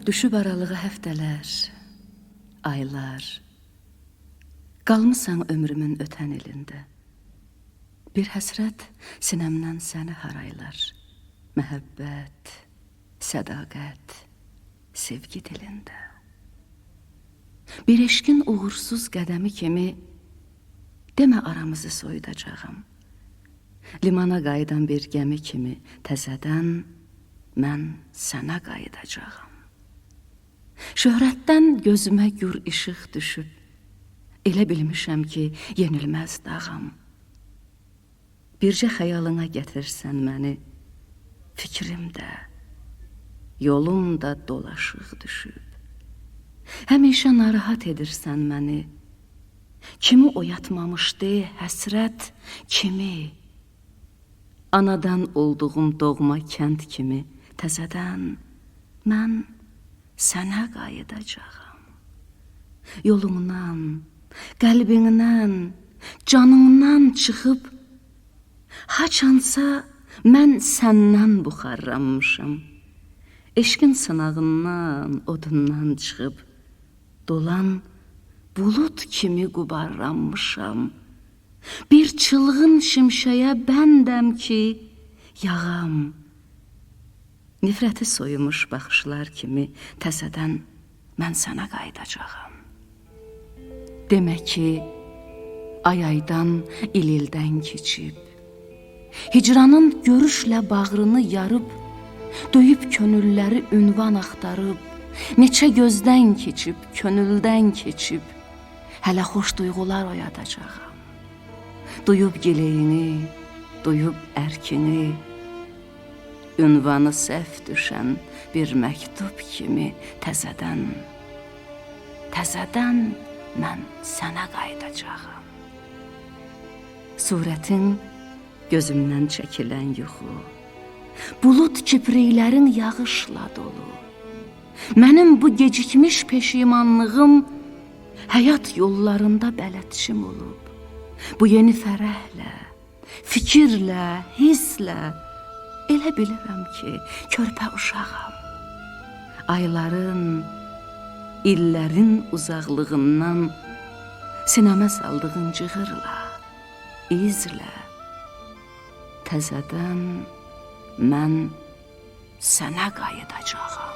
Düşüb aralığa həftələr, aylar. Qalmısan ömrümün ötən ilində. Bir həsrət sinəmdən səni haraylar. Məhəbbət, sədaqət, sevgi dilində. Bir eşqin uğursuz qədəmi kimi demə aramızı soyudacağam. Limana qayıdan bir gəmi kimi təzədən mən sənə qayıdacağam. Şöhrətdən gözümə gür işıq düşüb, elə bilmişəm ki, yenilməz dağam. Bircə xəyalına gətirsən məni, fikrim də, yolum da dolaşıq düşüb. Həmişə narahat edirsən məni, kimi oyatmamışdı həsrət, kimi? Anadan olduğum doğma kənd kimi təzədən mən sənə qayıdacağam. Yolundan, qəlbindən, canından çıxıb, haçansa mən səndən buxarlanmışam. Eşqin sınağından, odundan çıxıb, dolan bulud kimi qubarlanmışam. Bir çılğın şimşəyə bəndəm ki, yağam. Nifrəti soyumuş baxışlar kimi təzədən mən sənə qayıdacağam. Demək ki, ay aydan, il ildən keçib, hicranın görüşlə bağrını yarıb, döyüb könülləri ünvan axtarıb, neçə gözdən keçib, könüldən keçib, hələ xoş duyğular oyadacağam. Duyub gileyini, duyub ərkini, ünvanı səhv düşən bir məktub kimi təzədən, təzədən mən sənə qayıdacağam. Surətin gözümdən çəkilən yuxu, bulud kipriklərin yağışla dolu. Mənim bu gecikmiş peşimanlığım həyat yollarında bələdçim olub. Bu yeni fərəhlə, fikirlə, hisslə elə bilirəm ki, körpə uşağam. Ayların, illərin uzaqlığından sinəmə saldığın cığırla, izlə təzədən mən sənə qayıdacağam.